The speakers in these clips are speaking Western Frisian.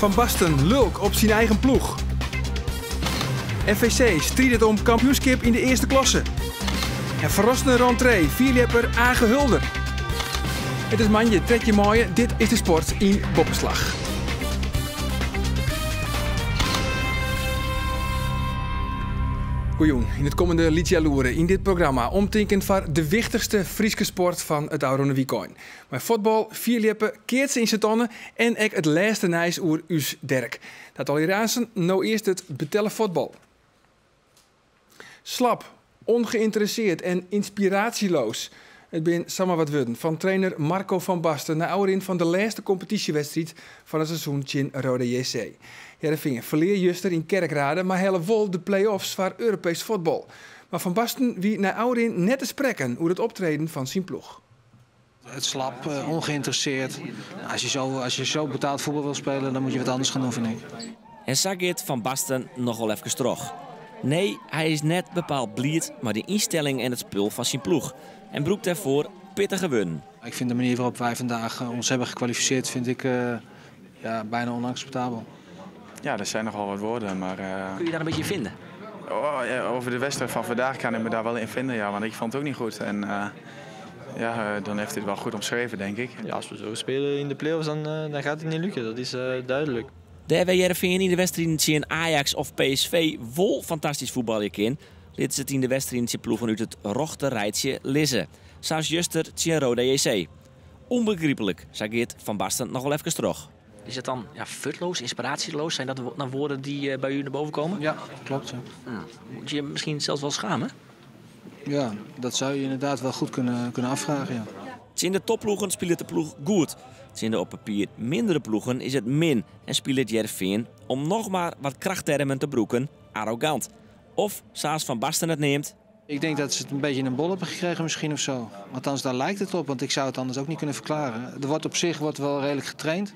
Van Basten lulk op syn eigen ploech. FVC stridet om kampioenskip yn de earste klasse. En ferrassende rentree fierljepper Age Hulder. It is moandei 13 maaie, dit is de sport yn Boppeslach. Goejûn. Yn it kommende lyts healoere yn dit programma omtinken foar de wichtichste Fryske sport fan it ôfrûne wykein. Mei fuotbal, fierljeppe, keatse yn Sint-Anne en ek it lêste nijs oer ús Derk. Dat allegear aansen, no earst it betelle fuotbal. Slap, ongeïnteresseerd en inspiratieloos. It bin samar wat wurden fan trainer Marco van Basten nei ôfrin fan de lêste kompetysjewedstriid fan it seizoen tsjin Roda JC. Hearrenfean ferlear juster yn Kerkrade, mar helle wol de play-offs foar Europeesk fuotbal. Mar Van Basten wie nei ôfrin net te sprekken oer it optreden fan syn ploech. Het slap, ongeïnteresseerd. Als je zo, als je zo betaald voetbal wil spelen, dan moet je wat anders gaan doen, vind ik. En sa giet Van Basten noch wol efkes troch. Nee, hy is net bepaald bliid mei de ynstelling en it spul fan syn ploech en brûkt dêrfoar pittige wurden. Ik vind de manier waarop wij vandaag ons hebben gekwalificeerd, vind ik ja, bijna onacceptabel. Ja, dat zijn nogal wat woorden, maar... Kun je daar een beetje in vinden? Oh, ja, over de wedstrijd van vandaag kan ik me daar wel in vinden, ja, want ik vond het ook niet goed. En ja, dan heeft hij het wel goed omschreven, denk ik. Ja, als we zo spelen in de play-offs, dan gaat het niet lukken, dat is duidelijk. Dêr wêr't Hearrenfean yn de wedstriden tsjin Ajax of PSV wol fantastysk fuotbalje kin, litte se it yn de wedstriden tsjin ploegen út it rjochter rijtsje lizze. Sa as juster tsjin Roda JC. Unbegryplik, sa giet Van Basten noch wol efkes troch. Is het dan ja, futloos, inspiratieloos? Zijn dat dan woorden die bij u naar boven komen? Ja, klopt. Ja. Moet je je misschien zelfs wel schamen? Ja, dat zou je inderdaad wel goed kunnen afvragen. Ja. Tsjin de topploegen spilet de ploech goed. Tsjin de op papier mindere ploegen is it min en spilet Hearrenfean, om noch mar wat krachttermen te brûken, arrogant. Of, sa as Van Basten it neamt... Ik denk dat ze het een beetje in een bol hebben gekregen misschien of zo. Althans, daar lijkt het op, want ik zou het anders ook niet kunnen verklaren. Er wordt op zich wordt wel redelijk getraind.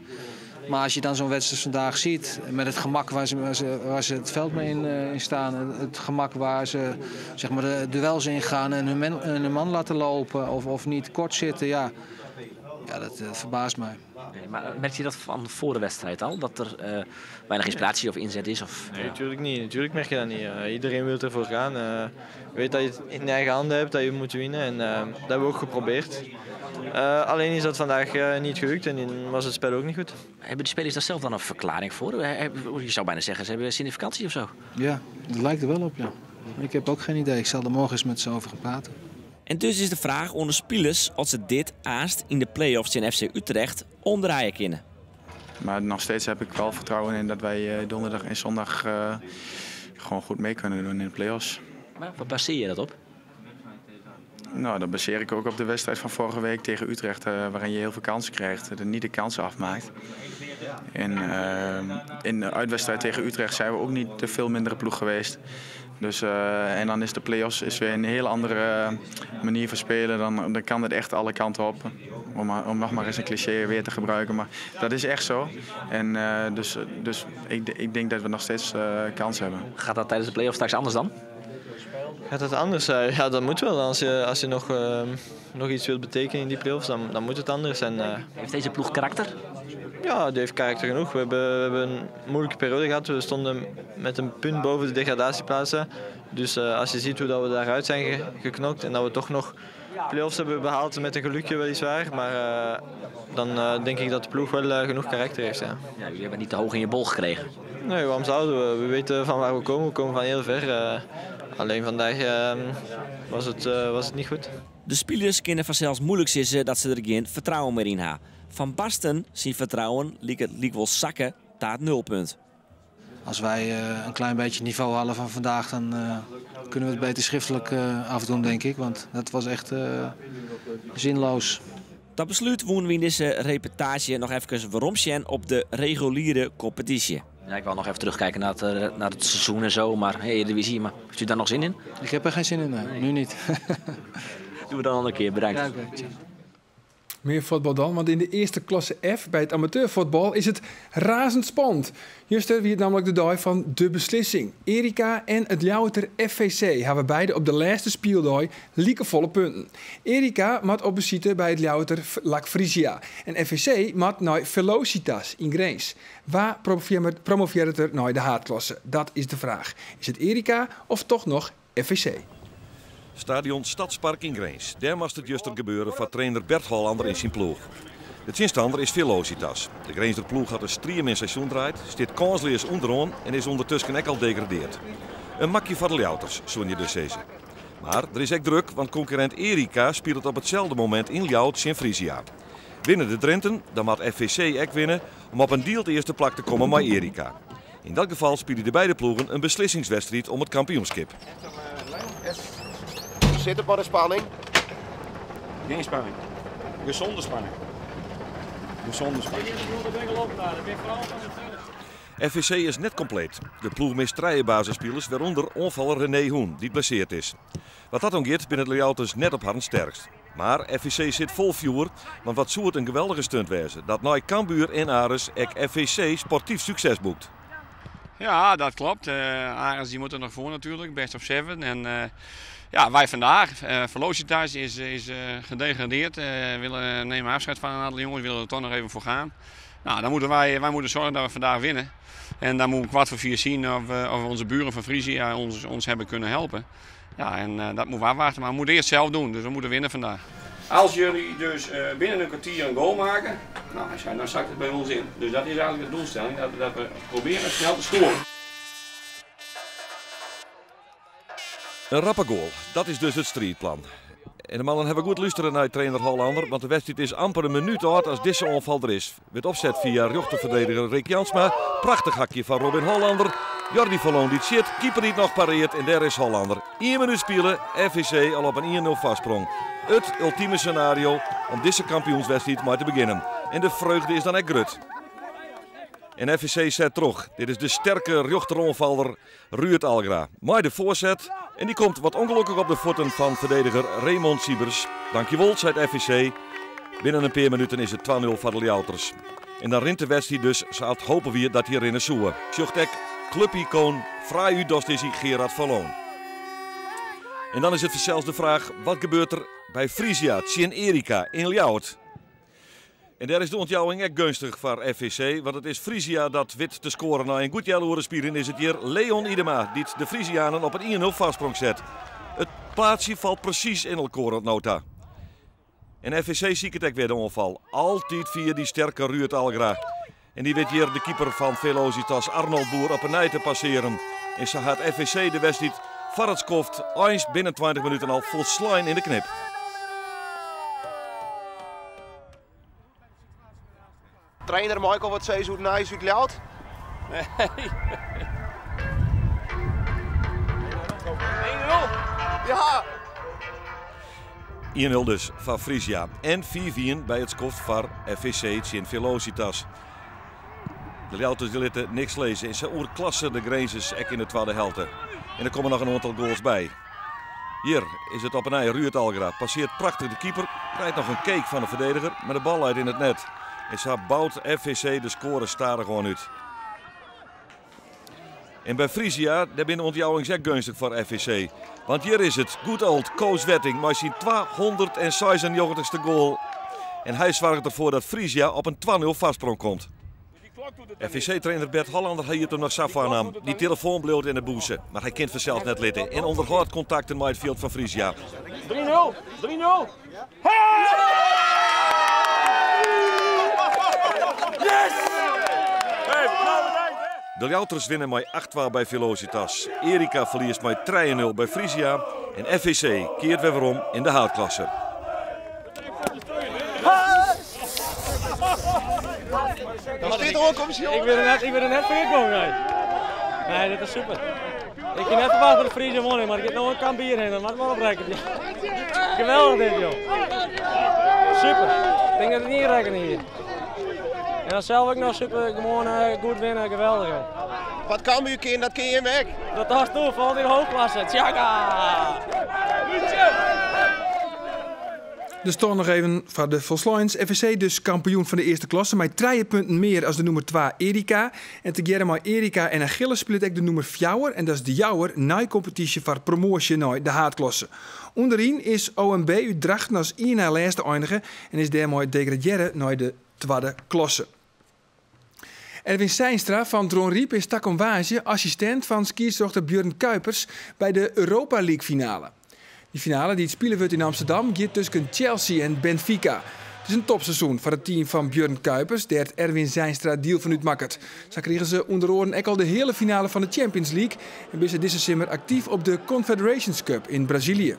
Maar als je dan zo'n wedstrijd vandaag ziet, met het gemak waar ze het veld mee in staan, het gemak waar ze zeg maar, de duels ingaan en hun man laten lopen of niet kort zitten, ja, ja dat verbaast mij. Nee, maar merk je dat van voor de wedstrijd al? Dat er weinig inspiratie of inzet is? Of, Nee, natuurlijk niet. Natuurlijk merk je dat niet. Iedereen wil ervoor gaan. Je weet dat je het in eigen handen hebt, dat je moet winnen. En dat hebben we ook geprobeerd. Alleen is dat vandaag niet gelukt en was het spel ook niet goed. Hebben de spelers daar zelf dan een verklaring voor? Je zou bijna zeggen, ze hebben zin in vakantie of zo. Ja, dat lijkt er wel op, ja. Ik heb ook geen idee. Ik zal er morgen eens met ze over gaan praten. En dus is de vraach oan de spilers oft se dit aanst yn de play-offs yn FC Utrecht omdraaie kinne. Maar nog steeds heb ik wel vertrouwen in dat wij donderdag en zondag gewoon goed mee kunnen doen in de play-offs. Maar waar baseer je dat op? Nou, dat baseer ik ook op de wedstrijd van vorige week tegen Utrecht, waarin je heel veel kansen krijgt en niet de kansen afmaakt. En in de uitwedstrijd tegen Utrecht zijn we ook niet te veel mindere ploeg geweest. Dus, en dan is de play-offs is weer een heel andere manier van spelen. Dan kan het echt alle kanten op. Om nog maar eens een cliché weer te gebruiken. Maar dat is echt zo. En dus ik denk dat we nog steeds kans hebben. Gaat dat tijdens de play-offs straks anders dan? Gaat dat anders? Ja, dat moet wel. Als je nog iets wilt betekenen in die play-offs, dan moet het anders. En Heeft deze ploeg karakter? Ja, die heeft karakter genoeg. We hebben een moeilijke periode gehad. We stonden met een punt boven de degradatieplaatsen. Dus als je ziet hoe dat we daaruit zijn geknokt en dat we toch nog play-offs hebben behaald met een gelukje weliswaar. Maar dan denk ik dat de ploeg wel genoeg karakter heeft. Ja. Ja, jullie hebben niet te hoog in je bol gekregen. Nee, waarom zouden we? We weten van waar we komen. We komen van heel ver. Alleen vandaag was het niet goed. De spilers kinne fansels muoilik sizze dat se der gjin fertrouwen mear yn ha. Van Basten syn fertrouwen liket lykwols sakke ta it nulpunt. Als wij een klein beetje niveau halen van vandaag, dan kunnen we het beter schriftelijk afdoen, denk ik. Want dat was echt zinloos. Ta beslút woene we yn dizze reportaazje noch efkes weromsjen op de reguliere kompetysje. Ja, ik wil nog even terugkijken naar het seizoen en zo, maar hey, Eredivisie, maar heeft u daar nog zin in? Ik heb er geen zin in, nee. Nu niet. Doen we dan een andere keer, bedankt. Ja, oké. Mear fuotbal dan, want yn de earste klasse F by it amateurfuotbal is it razend spannend. Juster wie it nammentlik de dei fan de beslissing. Erica en it Ljouwerter FVC hawwe beide op de lêste spyldei likefolle punten. Erica moat op besite by it Ljouwerter LAC Frisia en FVC moat nei Velocitas yn Grins. Wa promovearret der nei de haadklasse? Dat is de fraach. Is it Erica of toch noch FVC? Stadion Stadspark yn Grins. Dêr moast it juster gebeure foar trainer Bert Hollander en syn ploech. De tsjinstanner is Velocitas. De Grinzer ploech hat in striemin seizoen draaid, stiet kânsleas ûnderoan en is ûndertusken ek al degradeard. In makje foar de Ljouwerters, soene je dus sizze. Mar der is ek druk, want konkurrint Erica spilet op itselde momint yn Ljouwert tsjin Frisia. Winne de Drinten, dan moat FVC ek winne om op in dield earste plak te kommen mei Erica. Yn dat gefal spylje de beide ploegen in beslissingswedstriid om it kampioenskip. Hoe sit it mei de spanning? Gjin spanning. Gezonde spanning. Gezonde spanning. FVC is net kompleet. De ploech mist trije basisspilers, wêrûnder oanfaller René Hoen, dy't blesseard is. Wat dat oangiet binne de Ljouwerters net op harren sterkst. Mar FVC sit fol fjoer, want wat soe it in geweldige stunt wêze dat nei Cambuur en Aris ek FVC sportyf sukses boekt. Ja, dat klopt. Aris die moet er nog voor natuurlijk, best of seven. En ja, wij vandaag. Velocitas is gedegradeerd. Willen nemen afscheid van een aantal jongens, willen er toch nog even voor gaan. Nou, dan moeten wij moeten zorgen dat we vandaag winnen. En dan moeten we 3:45 zien of onze buren van Frisia ons hebben kunnen helpen. Ja, en dat moeten we afwachten, maar we moeten eerst zelf doen, dus we moeten winnen vandaag. Als jullie dus binnen een kwartier een goal maken, nou, hij zei, dan zakt het bij ons in. Dus dat is eigenlijk de doelstelling, dat we proberen snel te scoren. Een rappe goal, dat is dus het striidplan. En de mannen hawwe goed lústere nei trainer Hollander, want de wedstriid is amper in minuut âld as dizze oanfal der is. Wurdt opset fia rjochterferdediger Rick Jansma. Prachtich hakje fan Robin Hollander. Jordi Verloon dy't sjit, keeper dy't noch parearret en dêr is Hollander. Ien minuut spile, FVC al op in 1-0 foarsprong. It ultime senario om dizze kampioenswedstriid mei te begjinnen. En de freugde is dan ek grut. En FVC set troch. Dit is de sterke rjochteroanfaller Ruud Algra. Mei de foarset en dy komt wat ûngelokkich op de fuotten fan ferdediger Raymond Siebers. Dankjewol, seit FVC. Binnen in pear minuten is it 2-0 foar de Ljouwerters. En dan rint de wedstriid dus sa't hope wie dat hy rinne soe. Sjocht ek klubicoon fraai útdost is hy Gerard Verloon. En dan is it fansels de fraach, wat gebeurt der by Frisia tsjin Erica yn Ljouwert? En dêr is de ûntjouwing ek geunstich foar FVC, want it is Frisia dat wit te skoaren. Nei in goed healoere spyljen is it hjir Leon Idema dy't de Frisianen op in 1-0 foarsprong set. It plaatsje falt presys yn elkoar oant no ta. En FVC siket ek wer de oanfal. Altyd fia dy sterke Ruud Algra. En dy wit hjir de keeper fan Velocitas Arnold Boer op 'e nij te passearen. En sa hat FVC de wedstriid foar it skoft eins binnen 20 minuten al folslein yn de knip. Trainer Michael, wat sizze oer it nijs út Ljouwert? Nee. Ja! 1-0 dus foar Frisia en 5-1 by it skoft foar FVC tsjin Velocitas. De Ljouwerters dy litte niks lizze en se oerklasse de Grinzers ek yn de twadde helte. En der komme noch in oantal goals by. Hjir is it op 'e nij Ruud Algra. Passeart prachtich de keeper, krijt noch in keek fan de ferdediger, mar de bal leit yn it net. En sa bout FVC de skoare stadichoan út. En by Frisia, dêr binne de ûntjouwings ek geunstich foar FVC. Want hjir is it good old Koos Wetting mei syn 296ste goal. En hy soarget derfoar dat Frisia op in 2-0 foarsprong komt. FVC-trainer Bert Hollander hat him noch sa foarnaam. Dy telefoan bliuwt yn 'e bûse, mar hy kin it fansels net litte en ûnderhâldt kontakten mei it fjild fan Frisia. 3-0, 3-0. Yes! De Ljouwerters winne mei 8-2 by Velocitas. Erica ferliest mei 3-0 by Frisia en FVC keart wer werom yn de haadklasse. Is dit oankomst, jongen? Ik bin der net foar kommen, nee. Nee, dit is super. Ik hie net ferwachte dat Frisia wûn, mar ik gean no in kan bier hinne, dat moat ik wol oprekkenje. Geweldich dit, joh. Super. Ik tink dat ik net rekkene hie. En dan sels ek noch super, gewoan goed winne, geweldich, joh. Wat Cambuur kin, dat kin jim ek. Dat hast toe, falt yn de hoofdklasse. Tjaka! De stân noch even foar de folsleins. FVC dus kampioen fan de earste klasse mei trije punten mear as de nûmer twa Erica. En tegearre mei Erica en Achilles spilet ek de nûmer fjouwer en dat is De Jouwer neikompetysje foar promoasje nei de haadklasse. Underyn is OMB út Drachten as ien nei lêste einige en is dêrmei degradearre nei de twadde klasse. Erwin Zeinstra fan Dronryp is takom woansdei assistint fan skiedsrjochter Björn Kuipers by de Europa League finale. Dy finale dy't spile wurdt yn Amsterdam giet tusken Chelsea en Benfica. It is in topseizoen foar it team fan Björn Kuipers, dêr't Erwin Zeinstra diel fan útmakket. Sa krigen se ûnder oaren ek al de heale finale fan de Champions League en binne se dizze simmer aktyf op de Confederations Cup yn Brazilië.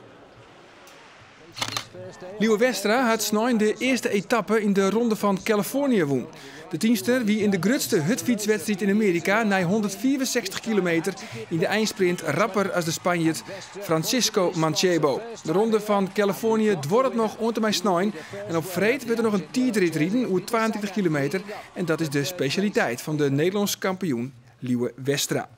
Lieuwe Westra hat snein de earste etappe yn de Ronde fan Californië wûn. De Tynster wie yn de grutste hurdfytswedstriid yn Amearika nei 165 kilometer yn de einsprint rapper as de Spanjert Francisco Mancebo. De Ronde fan Californië duorret noch oant en mei snein en op freed wurdt der noch in tiidrit riden oer 32 kilometer en dat is de spesjaliteit fan de Nederlânsk kampioen Lieuwe Westra.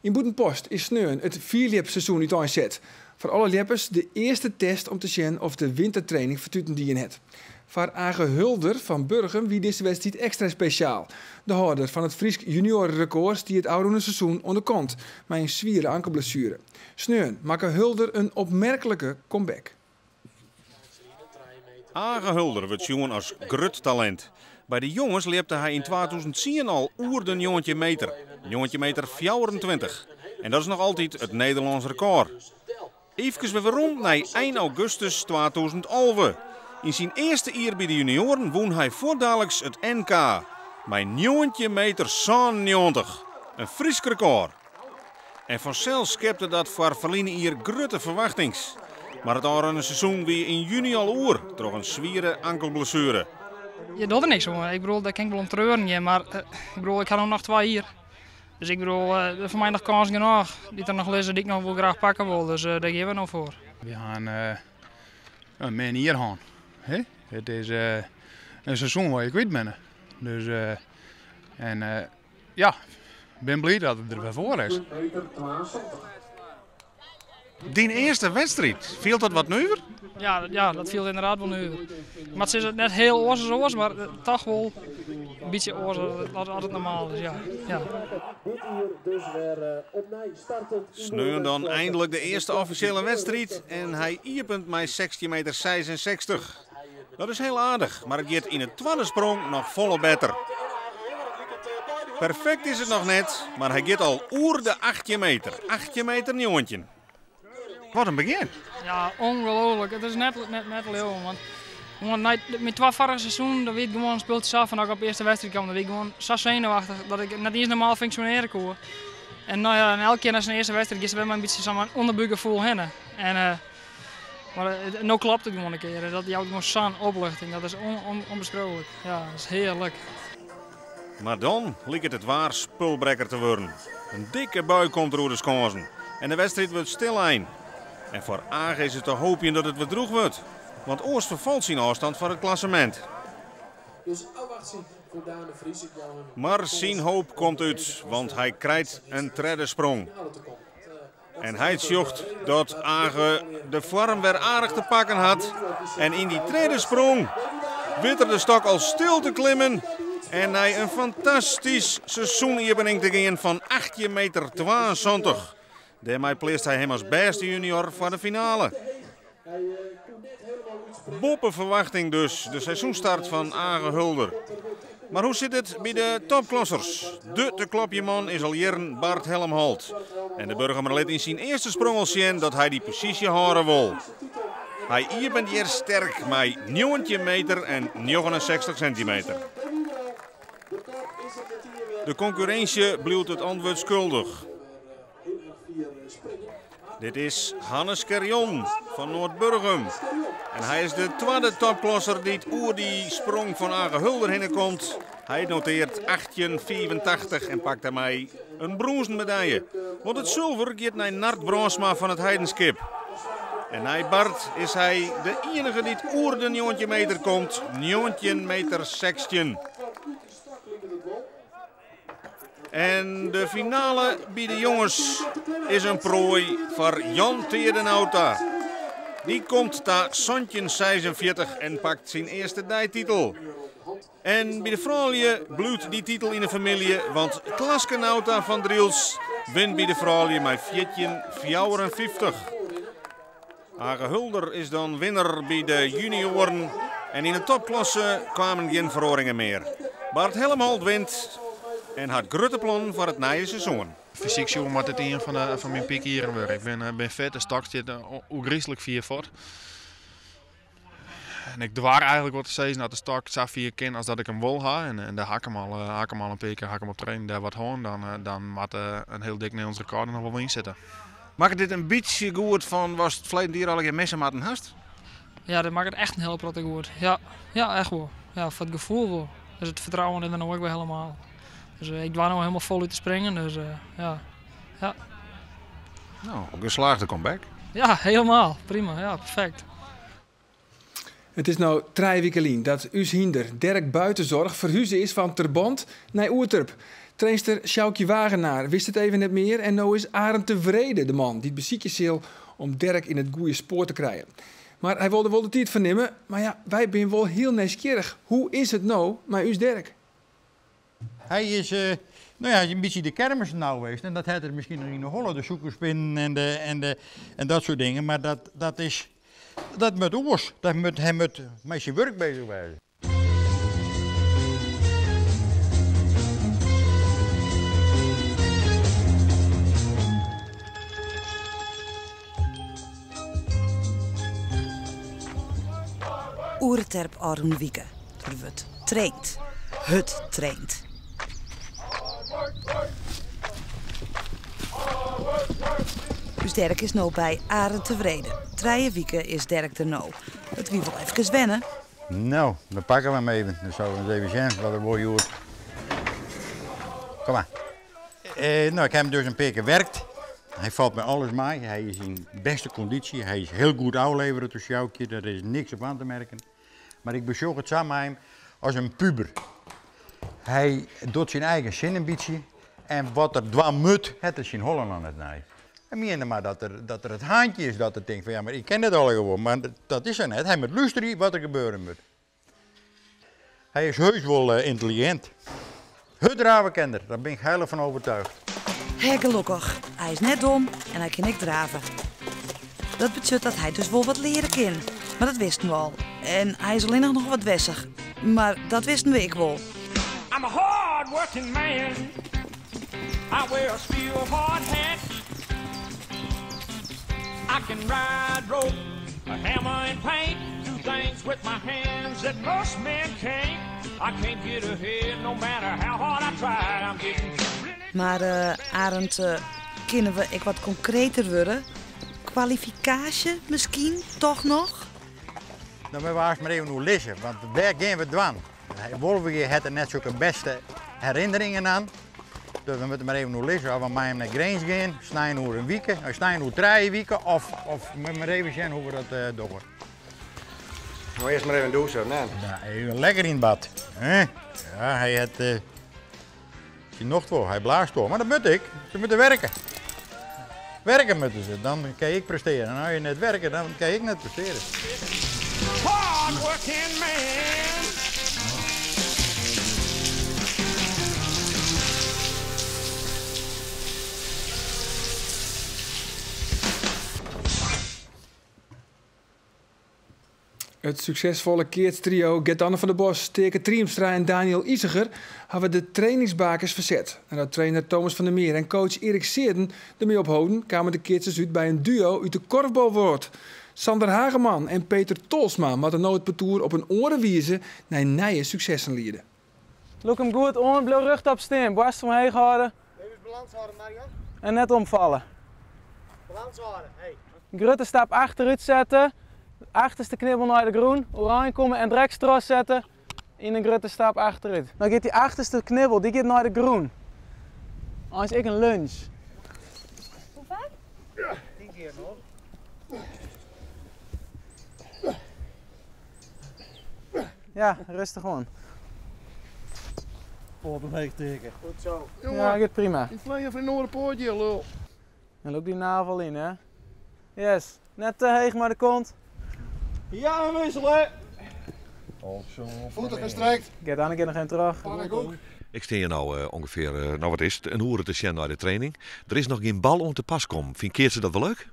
Yn Bûtenpost is sneon it fierljepseizoen úteinset. Foar alle ljeppers de earste test om te sjen oft de wintertraining fertuten dien hat. Foar Age Hulder fan Burgum wie dizze wedstriid ekstra spesjaal. De hâlder fan it Frysk junioarerekôr stie it ôfrûne seizoen oan de kant mei in swiere ankelblessuere. Sneon makke Hulder in opmerklike comeback. Age Hulder wurdt sjoen as grut talint. By de jonges ljepte hy yn 2010 al oer de njoggentjin meter, njoggentjin meter fjouwerentweintich. En dat is noch altyd it Nederlânsk rekôr. Eefkes wer werom nei ein augustus 2011. Yn syn earste jier by de junioaren wûn hy fuortdaliks it NK mei njoggentjin meter sânennjoggentich, in Frysk rekôr. En fansels skepte dat foar ferline jier grutte ferwachtings. Mar it ôfrûne seizoen wie yn juny al oer troch in swiere ankelblessuere. Je docht der niks oan. Ik bedoel, dêr kin ik wol om treuren gean, mar ik bedoel, ik ha no noch twa jier. Dus ik bedoel, der is foar my noch kâns genôch dy't der noch lizze dy't ik noch wol graach pakke wol. Dus dêr gean we no foar. We ha in min jier hân. It is in seizoen waar je kwyt binne. Dus en ja, bin bliid dat it der wer foar is. Dyn earste wedstriid, fielt dat wat nuver? Ja, ja, dat fielt ynderdaad wol nuver. Ik moat sizze, net hiel oars as oars, mar toch wol in bytsje oars as it normaal is. Ja. Ja. Sneon dan eindelijk de earste offisjele wedstriid en hy iepent mei sechstjin meter seisensechstich. Dat is hiel aardich, mar it giet yn 'e twadde sprong noch folle better. Perfekt is it noch net, mar hy giet al oer de achttjin meter, achttjin meter njoggentjin. Wat in begjin! Ja, ongelooflik. It is net, net, net te leauwen. Want gewoan nei myn twa foarige seizoenen, dan wie it gewoan spultsje sa fan as ik op de earste wedstriid kwam, dan wie ik gewoan sa senuwachtich dat ik net iens normaal funksjonearje koe. En no ja, en elke kear nei sa'n earste wedstriid giest der wer mei in bytsje sa'n ûnderbúkgefoel hinne. En uh, mar no klopt it gewoan in kear. Dat jout gewoan sa'n opluchting. Dat is ûnbeskriuwlik. Ja, dat is hearlik. Mar dan liket it waar spulbrekker te wurden. In dikke bui komt der oer de skânsen en de wedstriid wurdt stillein. En foar Age is it te hoopjen dat it wer drûch wurdt, want oars ferfalt syn ôfstand foar it klassemint. Mar syn hoop komt út, want hy krijt in tredde sprong. En hy sjocht dat Age de foarm wer aardich te pakken hat. En yn dy tredde sprong wit er de stok al stil te klimmen en nei in fantastysk seizoeniepening te gean fan achttjin meter twaensantich. Dêrmei pleatst hy him as bêste junior foar de finale. Boppe ferwachting dus de seizoenstart fan Age Hulder. Mar hoe sit it by de topklassers? De te klopjen man is al jierren Bart Helmholt. En de Burgumer lit yn syn earste sprong al sjen dat hy dy posysje hâlde wol. Hy iepent hjir sterk mei njoggentjin meter en njoggenensechstich sentimeter. De konkurrinsje bliuwt it antwurd skuldich. Dit is Hannes Scherjon fan Noardburgum. En hy is de twadde topklasser dy't oer dy sprong fan Age Hulder hinne komt. Hy noteart 18,85 en pakt dêrmei in brûnzen medalje. Want it sulver giet nei Nard Brânsma fan it Heidenskip. En nei Bart is hy de ienige dy't oer de njoggentjin meter komt, njoggentjin meter sechstjin. En de finale by de jonges is in proai foar Jan Teerdenauta. Dy komt ta 1746 en pakt syn earste deititel. En by de froulju bliuwt dy titel yn de famylje, want Klaske Nauta fan Drylts wint by de froulju mei 1454. Age Hulder is dan winner by de junioaren en yn de topklasse kwamen gjin feroaringen mear. Bart Helmholt wint en hat grutte plannen foar it nije seizoen. Fysyk sjoen moat dit ien fan myn pykjieren wurde. Ik bin fit, de stok stiet ôfgryslik fier fuort. En ik doar eigentlik wol te sizzen dat de stok sa fier kin as dat ik him wol ha. En dêr ha ik him al, ha ik him al in pear kear ha ik him op training dêr wat hân. Dan moat in hiel dik Nederlânsk rekôr der noch wol yn sitte. Makket dit in bytsje goed fan watst ferleden jier allegear misse moatten hast? Ja, dit makket echt in hiele protte goed. Ja, ja, echt wol. Ja, foar it gefoel wol. Dus it fertrouwen is der no ek wer helemaal. Dus ik doar no helemaal folút te springen. Dus ja. Ja. No, geslaagde comeback. Ja, helemaal. Prima. Ja, perfect. It is no trije wike lyn dat ús hynder Derek Buitenzorg ferhuze is fan Terbant nei Oerterp. Trainster Sjoukje Wagenaar wist it even net mear en no is Arend de Wrede de man dy't besykje sil om Derek yn it goede spoar te krijen. Mar hy wol der wol de tiid foar nimme. Mar ja, wy binne wol hiel nijsgjirrich. Hoe is it no mei ús Derek? Hy is no ja, in bytsje de kermis no west en dat hat er miskien noch yn de holle, de sûkerspinnen en, de, en, de, en dat soart dingen. Mar dat, dat is, dat moat oars. Dat moat, hy moat mei syn wurk bezich wêze. Oerterp ôfrûne wike. Der wurdt traind. Hurd traind. Us Derek is no by Arend de Wrede. Trije wike is Derek der no. It wie wol efkes wenne. No, dan pakke we him even. Dan sille we ris even sjen wat er wol hjoed. Kom mar. No, ik ha him dus in pear kear werkt. Hy falt mei alles mei. Hy is yn bêste kondysje. Hy is hiel goed ôflevere troch Sjoukje. Dêr is niks op oan te merken. Mar ik besjoch it sa mei him as in puber. Hy docht syn eigen sin in bytsje en wat er dwaan moat, hat er syn holle noch net nei. Hy miende mar dat er, dat er it haantje is, dat er tinkt fan ja, mar ik ken dit allegear wol. Mar dat is sa net. Hy moat lústerje wat der gebeure moat. Hy is heus wol yntelligint. Hurddrave kin er, dêr bin ik heilich fan oertuigd. Hé, gelokkich. Hy is net dom en hy kin ek drave. Dat betsjut dat hy dus wol wat leare kin. Mar dat wisten we al. En hy is allinnich noch wat dwessich. Mar dat wisten we ek wol. I'm a hard working man. I wear a steel hard hat. I can ride rope, a hammer and paint. Do things with my hands that most men can't. I can't get ahead no matter how hard I try. I'm getting Mar Arend, kinne we ek wat konkreter wurde? Kwalifikaasje miskien toch noch? Dan moatte we earst mar even oerlizze, want wêr gean we dwaan? Wolvegea hat der net sokke bêste herinneringen oan. Dus we moatte mar even oerlizze of we mei him nei Grins gean, snein oer in wike, snein oer trije wike, of, of we moatte mar even sjen hoe't we dat dogge. No earst mar even dûse, of net? Ja, even lekker yn it bad. Hè? Ja, hy hat syn nocht wol, hy blaast wol. Mar dat moat ek, se moatte werke. Werke moatte se, dan kin ik prestearje. En as je net werke, dan kin ik net prestearje. Hard working man. It suksesfolle keatstrio Gert-Anne van der Bos, Teake Triemstra en Daniël Iseger hawwe de trainingsbakens ferset. Neidat trainer Thomas van der Meer en coach Erik Seerden dermei opholden, kamen de keatsers út by in duo út de korfbalwrâld. Sander Hageman en Peter Tolsma moatte no it partoer op in oare wize nei nije suksessen liede. Lûk him goed oan, bliuw rjochtop stean, boarst omheech hâlde. Even balâns hâlde, Marian. En net omfalle. Balâns hâlde, hey. Grutte stap achterút sette, achterste knibbel nei de grûn, oerein komme en drekt trochsette yn in grutte stap achterút. Dan giet dy achterste knibbel, dy giet nei de grûn. Eins ek in lunge. Hoe faak? 10 kear noch. Ja, rêstich oan. Poat omheech tikke. Goed zo. Ja, giet prima. Ik flean fan in oare poatje, lul. En lûk dy navel yn, hè. Yes. Net te heech mei de kont. Ja, we wisselen! Voeten gestrekt. Gert Anneke noch even terug. Ik stean hjir no ûngefear, no wat is it, in oere te sjen nei de training. Der is noch gjin bal oan te pas kommen. Fyn keatsen dat wol leuk?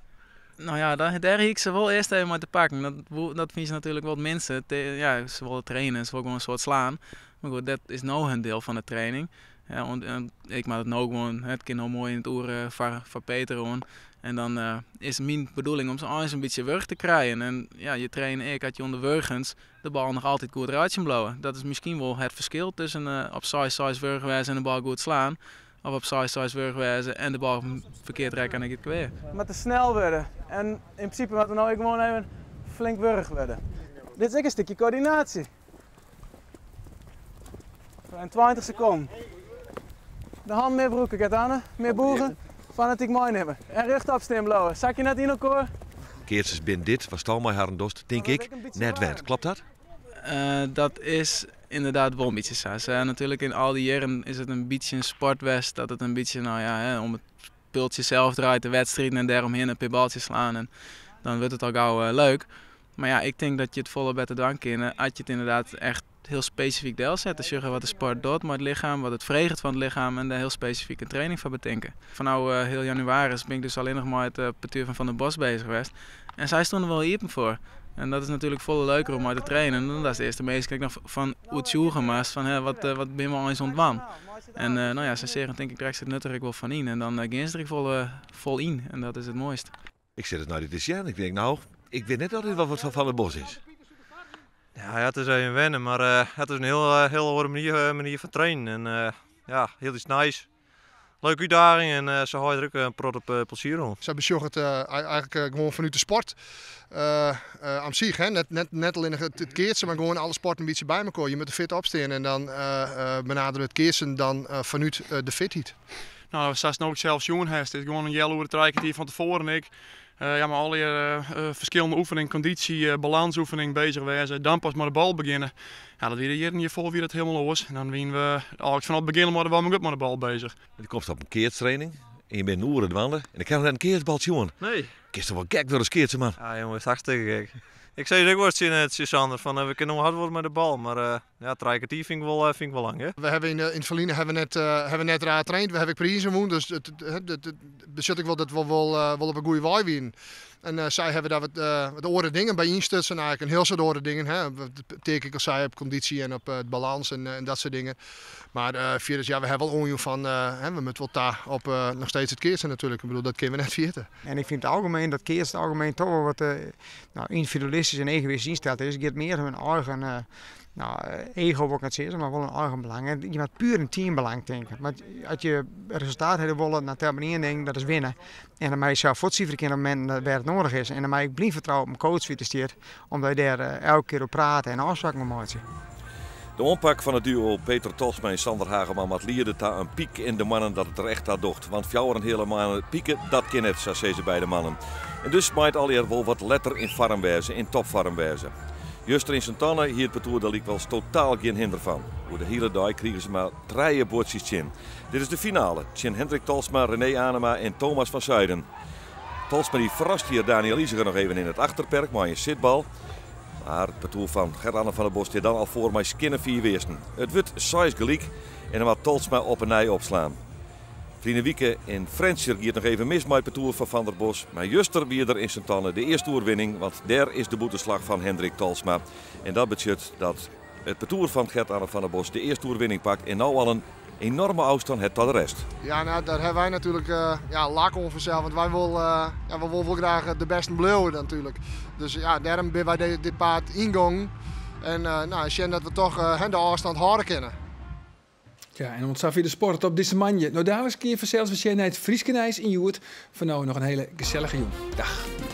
No ja, dêr hie ik se wol earst even mei te pakken. Dat fine se natuerlik wol it minste. Ja, se wolle trainen, se wolle gewoan in soad slaan. Mar goed, dat is no hun diel fan de training. Ja, want ik moat it no gewoan, it kin no moai yn it oere foar Peter oan. En dan is myn bedoeling om se eins in bytsje wurch te krijen. En ja, je traine ek as je ûnder wurgens de bal noch altyd goed reitsjen bliuwe. Dat is miskien wol het ferskil tusken op seis seis wurch wêze en de bal goed slaan. Of op seis seis wurch wêze en de bal ferkeard rekke en dan giet it kwea. Moat te snel wurde. En yn prinsipe moat we no ek gewoan even flink wurch wurde. Dit is ek in stikje koördinaasje. En 20 sekonden. De hannen mear brûke, Gert-Anne. Mear bûge. Fanatyk meinimme. En rjochtop stean bliuwe. Sakje net yn elkoar. Keatsers binne dit, watsto mei harren dochst, tink ik, net wend. Klopt dat? Dat is ynderdaad wol in bytsje sa. Se, natuerlik yn al dy jierren is it in bytsje in sport west dat it in bytsje, no ja, hè, om it spultsje sels draait, de wedstriden en dêromhinne in pear baltsjes slaan en dan wurdt it al gau leuk. Mar ja, ik tink dat je it folle better dwaan kinne as je it ynderdaad echt hiel spesifyk delsette. Sjogge wat de sport docht mei it lichem, wat it freget fan it lichem en dêr hiel spesifyk in training foar betinke. Fanôf heal jannewaris bin ik dus allinnich mei it partoer fan Van der Bos bezich west en sy stoene der wol iepen foar. En dat is natuerlik folle leuker om mei te trainen dan datst earst de minsken ek noch fan oertsjûgje moatst fan hè, wat wat binne we eins oan it dwaan. En no ja, sy seagen tink ik drekst it nut der ek wol fan yn en dan gean se der ek wol fol yn en dat is it moaist. Ik sit it nei dy te sjen. Ik tink, no, ik wit net oft dit wat foar Van der Bos is. Ja, het is even wennen, mar uh, het is in hiel, eh, hiel oare manier, eh, manier fan trainen. En ja, hiel iets nice. Leuke útdaging en uh, se hâlde der ek in protte plezier oan. Sy besjogge it eigentlik gewoan fanút de sport an sich. Hè? Net allinnich it keatsen, mar gewoan alle sporten in bytsje by mekoar. Je moatte fit opstean en dan benadere we it keatsen dan fanút de fitheid. No, sa'tst no ek sels sjoen hast, is gewoan in healoere, trije kertier fan tefoaren ek. Ja, mei allegear ferskillende oefeningen, kondysje, balansoefening bezich wêze. Dan pas mei de bal begjinne. Ja, dat wie de jierren hjirfoar wie dat hielendal oars. En dan wiene we eigentlik fanôf it begjin al mei de warming-up mei de bal bezich. Do komst op in keatstraining en je binne in oere dwaande en ik ha noch net in keatsbal sjoen. Nee. Kinst toch wol gek wurde as keatser, man? Ja, jonge, is hartstikke gek. Ik sei it ek wol tsjin Sander, fan we kinne no hard wurde mei de bal, mar ja, trije kertier fyn ik wol, fyn ik wol lang, hè. We hawwe yn it ferline hawwe we net, hawwe we net raar traind, we hawwe ek prizen wûn, dus it, it, it betsjut ek wol dat we wol, wol op 'e goede wei wienen. En sy hawwe daar wat, wat oare dingen by ynstutsen, eigentlik in hiel soad oare dingen, hè. Wat Teake ek al sei, op kondysje en op it balans en dat soart dingen. Mar fierders, ja, we hawwe wol oanjûn fan, hè, we moatte wol ta op noch steeds it keatsen natuerlik. Ik bedoel, dat kinne we net ferjitte. En ik fyn it algemeen dat keatsen it algemeen toch wol wat no, yndividualistysk en egoïstysk ynsteld is. It giet mear om hun eigen no, ego wol ik net sizze, mar wol in eigen belang. En je moat puer in teambelang tinke. Want as je resultaat hawwe wolle, dan telt mar ien ding, dat is winne. En dan mei je sels fuortsiferje kinne op mominten wêr't it noadich is. En dan mei je ek blyn fertrouwe op in coach dy't der stiet, omdat je dêr elke kear oer prate en ôfspraken oer meitsje. De oanpak fan it duo Peter Tolsma en Sander Hageman moat liede ta in pyk yn de moannen dat it der echt ta docht. Want fjouwer en heale moanne pike, dat kin net, sa sizze beide mannen. En dus mei it allegear wol wat letter yn foarm wêze, yn topfoarm wêze. Juster yn Sint-Anne hie it partoer der lykwols totaal gjin hinder fan. Oer de hiele dei krigen se mar trije buordsjes tsjin. Dit is de finale tsjin Hendrik Tolsma, René Anema en Thomas van Zuiden. Tolsma dy ferrast hjir Daniël Iseger noch even yn it achterperk mei in sitbal. Mar it partoer fan Gert-Anne van der Bos stiet dan al foar mei skinne fiif earsten. It wurdt seis gelyk en dan moat Tolsma op 'e nij opslaan. Ferline wike yn Frjentsjer gie it noch even mis mei it partoer fan Van der Bos, mar juster wie der yn Sint-Anne de earste oerwinning, want dêr is de bûtenslach fan Hendrik Tolsma. En dat betsjut dat it partoer fan Gert-Anne van der Bos de earste oerwinning pakt en no al in enorme ôfstân hat ta de rest. Ja, no, dêr hawwe wy natuerlik ja, lak oan fansels, want wy wolle, ja, we wolle wol graach de bêsten bliuwe natuerlik. Dus ja, dêrom binne wy dit paad yngongen en no, sjen dat we toch de ôfstân hâlde kinne. Ja, en oant safier de sport op dizze moandei. No daliks kear fansels wer sjen nei it Fryske nijs yn Hjoed. Foar no noch in hiele gesellige jûn. Dag.